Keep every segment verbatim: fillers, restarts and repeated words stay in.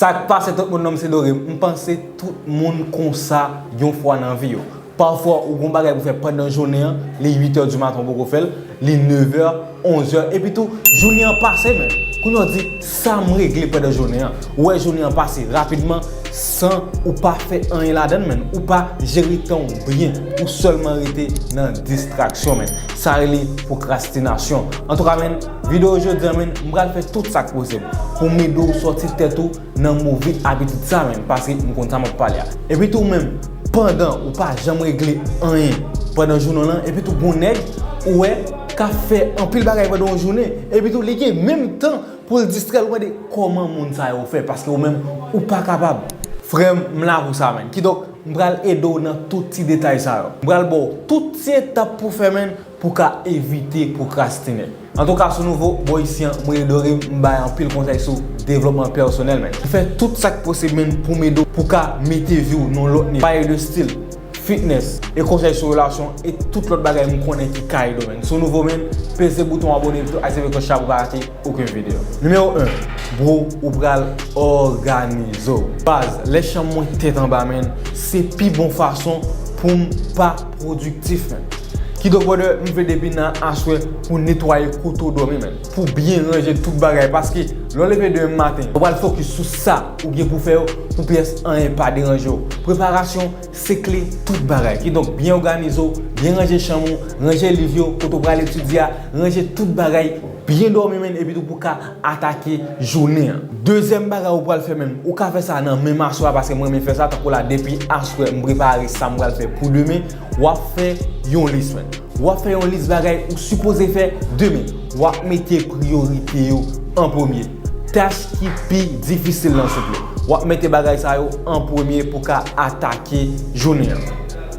Sa k pase tout moun, non m se Doré. M panse tout moun konsa yon fwa nan vi yo. Pafwa, ou gon bagay pou fè pandan jounen an, li uit è di maten ou poko fè l, li nèf è, onz è, epi tou, jounen an pase, men. Kounye a w di, sa m regle pandan jounen an? Ou wè jounen an pase rapidman, san ou pa fè anyen ladan l, men. Ou pa jere tan w byen, ou sèlman rete nan distraksyon, men. Sa rele pwokrastinasyon. Antouka, men, videyo jodi a, men, m pral fè tout sa k posib pou m ede w sòti tèt ou nan move abitid sa, men, paske m konn sa m ap pale a. Epi tou, menm, pandan ou pa janm regle anyen pandan jounen w lan, epi tou, gon nèg, ou wè, k ap fè anpil bagay pandan yon jounen, epi tou, li gen menm tan pou l distrè l, ou mande kòman moun sa yo fè, paske ou menm, ou pa kapab. Frè m, m la pou sa, men. Kidonk, m pral ede w nan tout ti detay sa yo. M pral ba w tout ti etap pou fè, men, pou w ka evite pwokrastine. Antouka, si w nouvo bò isi an, mwen Doré, m bay anpil konsèy sou devlopman pèsonèl, men. M fè tout sa k posib, men, pou m ede w, pou w ka mete vi w nan lòt nivo. Pale de stil, fitness, e konsèy sou relasyon, e tout lòt bagay m konnen ki ka ede w, men. Si w nouvo, men, peze bouton abòne, epi tou aktive klòch la pou w pa rate okenn videyo. Nimewo en, bro, ou pral òganize w. Baz, lè chanm mwen tèt anba, men, se pi bon fason pou m pa pwodiktif, men. Kidonk, brother, m vle depi nan aswè pou netwaye kote w dòmi, men. Pou byen ranje tout bagay, paske lè w leve demen maten, ou pral fokis sou sa ou gen pou fè yo, pou pyès anyen pa deranje w. Preparasyon, se kle tout bagay. Kidonk, byen òganize w, byen ranje chanm ou, ranje liv yo, kote w pral etidye a, ranje tout bagay, byen dòmi, men, epi tou pou w ka atake jounen an. Dezyèm bagay ou pral fè, men, ou ka fè sa nan menm aswè a, paske mwen renmen fè sa, tankou la, depi aswè, m prepare sa m pral fè pou demen, w ap fè yon lis, men. W ap fè yon lis bagay ou sipoze fè demen. W ap mete priyorite yo an premye. Tach ki pi difisil lan, souple. W ap mete bagay sa yo an premye pou w ka atake jounen an.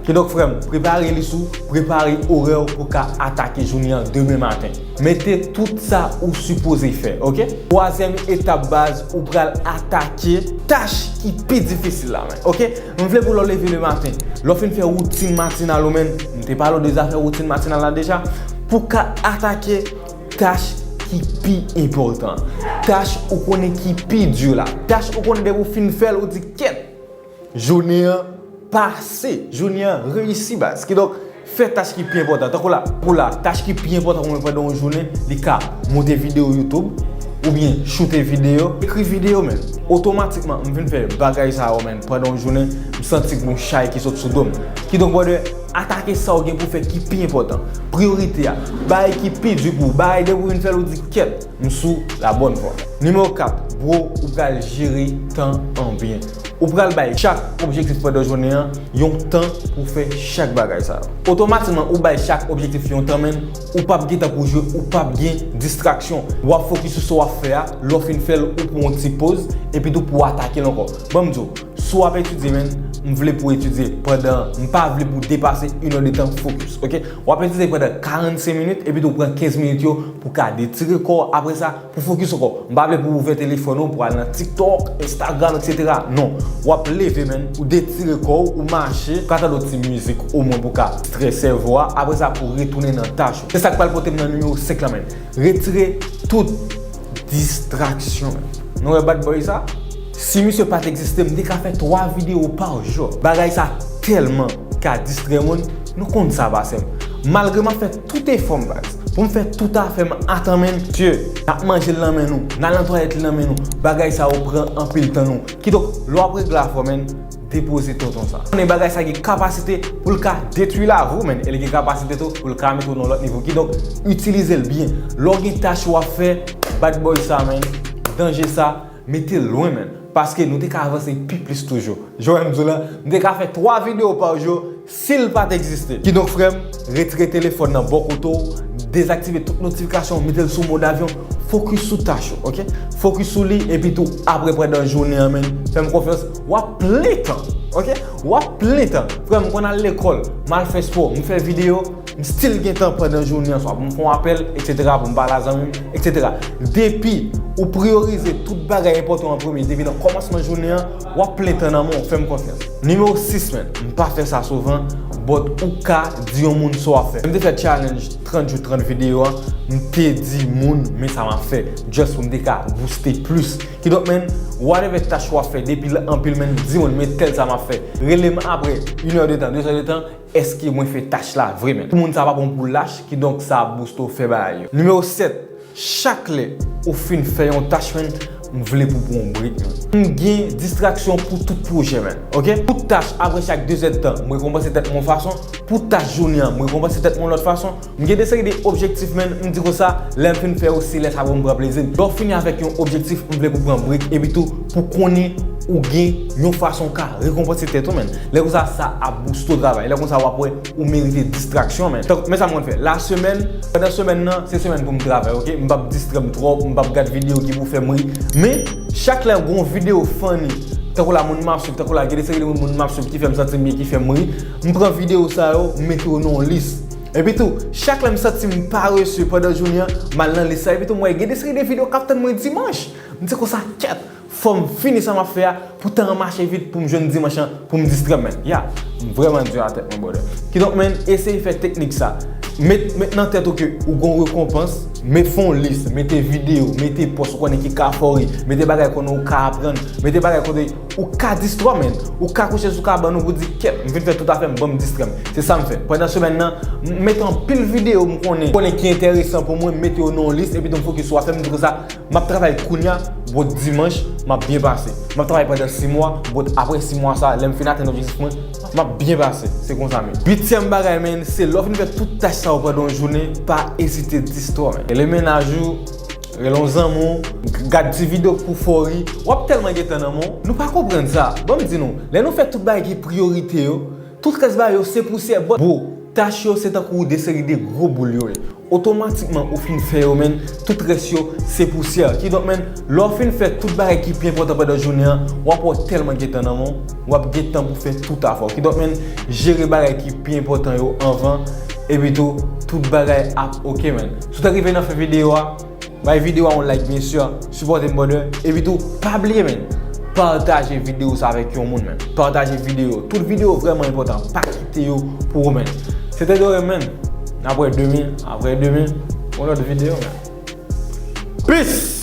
Kidonk, frè m, prepare lis ou, prepare orè w pou w ka atake jounen an demen maten. Mete tout sa ou sipoze fè, oke? Twazyèm etap, baz, ou pral atake tach ki pi difisil la, men, oke? M vle pou lè w leve le maten, lè w fin fè woutin matinal ou, men, m te pale w de zafè woutin matinal la deja, pou w ka atake tach ki pi enpòtan, tach ou konnen ki pi di la, tach ou konnen depi w fin fè l, ou di, "Kèt, jounen an pase, jounen an reyisi, baz." Kidonk, fè tach ki pi enpòtan. Tankou la, pou la, tach ki pi enpòtan pou mwen pandan yon jounen, li ka monte videyo YouTube, oubyen choute videyo, ekri videyo, men. Otomatikman, m vin fè bagay sa yo, men, pandan yon jounen, m santi gon chay ki sot sou do m. Kidonk, brother, atake sa w gen pou fè ki pi enpòtan. Priyorite a, bagay ki pi di pou ou, bagay depi w vin fè l, ou di, "Kèt, m sou la bòn vwa." Nimewo kat, bro, ou pral jere tan an byen. Ou pral bay chak objektif pandan jounen an yon tan pou fè chak bagay sa yo. Otomatikman, ou bay chak objektif yon tan, men, ou p ap gen tan pou jwe, ou p ap gen distraksyon. W ap fokis sou sa w ap fè a, lè w fin fè l, ou pran yon ti poz, epi tou pou w atake l ankò. Ban m di w, si w ap etidye, men, m vle pou w etidye pandan, m pa vle pou w depase inè de tan fokis, oke? W ap etidye pandan karannsenk minit, epi tou w pran kenz minit yo pou w ka detire kò w. Apre sa, pou fokis ankò. M pa vle pou w ouvè telefòn ou, pou w al nan TikTok, Instagram, etsetera. Non. W ap leve, men, ou detire kò w, ou mache, ou ka tande yon ti mizik omwen pou w ka distrè sèvo a. Apre sa, pou w retounen nan tach ou. Se sa k pral pote m nan nimewo senk la, men. Retire tout distraksyon, men. Nou wè bad boy sa? Si misye pa t egziste, m te ka fè twa videyo pa jou. Bagay sa tèlman ka distrè moun, nou konn sa pase m. Malgre m ap fè tout efò m, baz, pou m fè tout afè m atan, men, Dye, n ap manje l nan men nou, n al nan twalèt li nan men nou, bagay sa yo pran anpil tan nou. Kidonk, lè w ap regle afè w, men, depoze tonton sa. Konnen bagay sa gen kapasite pou l ka detwi lavi w, men, e li gen kapasite tou pou l ka mete w nan lòt nivo. Kidonk, itilize l byen. Lè w gen tach w ap fè, bad boy sa, men, danje sa, mete l lwen, men. Paske nou te ka avanse pi plis toujou. Jan m di w la, m te ka fè twa videyo pa jou si l pa t egziste. Kidonk, frè m, retire telefòn nan bò kote w, dezaktive tout notifikasyon, mete l sou mòd avyon, fokis sou tach ou, oke? Fokis sou li, epi tou, apre pandan jounen an, men, fè m konfyans, w ap plen tan, oke? W ap plen tan. Frè m, m konn al lekòl, m al fè spò, m fè videyo, m still gen tan pandan jounen an, swa pou m fè yon apèl, etsetera, pou m pale a zanmi m, etsetera. Depi ou priyorize tout bagay enpòtan an premye, depi nan kòmansman jounen an, w ap plen tan nan men w, fè m konfyans. Nimewo sis, men, m pa fè sa souvan, But ou ka di yon moun sa w ap fè. M te fè challenge trant jou, trant videyo a, m te di moun men sa m ap fè. Just pou m te ka booste plis. Kidonk, man, whatever tach w ap fè, depi l anpil, man, di moun men tèl sa m ap fè. Rele m apre inè de tan, de zè de tan, èske mwen fè tach la vre, man. Pou moun sa pa bon pou lach, kidonk sa ap booste w fè bagay yo. Nimewo sèt, chak lè ou fin fè yon tach, man, m vle pou pran yon break, man. M gen distraksyon pou tout pwojè, man. Oke? Tout tach, apre chak de zè de tan, m rekonpanse tèt mwen yon fason. Pou tach jounen an, m rekonpanse tèt mwen yon lòt fason. M gen de seri de objektif, man, m di konsa, lè m fin fè yo, se lè sa pou m pran plezi m. Lè w fini avèk yon objektif, m vle pou pran break, epi tou, pou konnen ou gen yon fason w ka rekonpanse tèt ou, man. Lè konsa, sa ap booste w travay. Lè konsa, w ap wè ou merite distraksyon, man. Tank, men sa m konn fè. Lasemèn, pandan semèn nan, se semèn pou m travay, oke? M p ap distrè m twòp, m p ap gad videyo ki pou fè m ri. Men, chak lè gen yon videyo funny, tankou la moun m ap swiv, tankou la gen de seri de moun, moun m ap swiv ki fè m santi m byen, ki fè m ri, m pran videyo sa yo, m mete yo nan yon lis. Epi tou, chak lè m santi m parese pandan jounen an, m al nan lis sa. Epi tou, m wè gen de seri de videyo k ap tann mwen dimanch. M di konsa, kèt, fò m fini sa m ap fè a, pou tan an mache vit, pou m jwenn dimanch lan, pou m distrè m, man. Ya, m vrèman di a tèt mwen, brother. Kidonk, man, eseye fè teknik sa. Met, met nan tèt ou ke ou gon rekonpans, met fè yon lis, mete videyo, mete pòs ou konnen ki ka fè w ri, mete bagay konnen ou ka aprann, mete bagay kote ou ka distrè w, man. Ou ka kouche sou kabann ou pou di, kèt, m fin fè tout afè m, ban m distrè m. Se sa m fè. Pandan semèn nan, m mete anpil videyo m konnen, konnen ki enteresan pou mwen, m mete yo nan yon lis, epi tou m fokis sou afè m, m di konsa, m ap travay kounya, bon, dimanch, m ap byen pase. M ap travay pandan sis mwa, bon, apre sis mwa sa, lè m fin atenn objektif mwen, m ap byen pase. Se konsa, men. Uityèm bagay, man, se lè w fin fè tout tach sa yo pandan yon jounen, pa ezite distrè w, man. Rele mennaj ou, rele yon zanmi w, gad ti videyo k pou fè w ri, w ap tèlman gentan nan men w. Nou pa konprann sa. Ban m di nou, lè nou fè tout bagay ki priyorite yo, tout rès bagay yo se pousyè, but, bro, tach yo se tankou de seri de gwo boul yo ye. Otomatikman ou fin fè yo, man, tout rès yo se pousyè. Kidonk, man, lè w fin fè tout bagay ki pi enpòtan pandan jounen an, w ap wè w tèlman gentan nan men w, w ap gen tan pou fè tout afè w. Kidonk, man, jere bagay ki pi enpòtan yo anvan, epi tou, tout bagay ap oke, man. Si w ta rive nan fen videyo a, bay videyo a yon like, byen si, sipòte m, brother. Epi tou, pa bliye, man, pataje videyo sa avèk yon moun, man. Pataje videyo. Tout videyo vrèman enpòtan. Pa kite yo pou ou, man. Se te Dorem, man. N ap wè demen, apre demen, yon lòt videyo, man. Peace!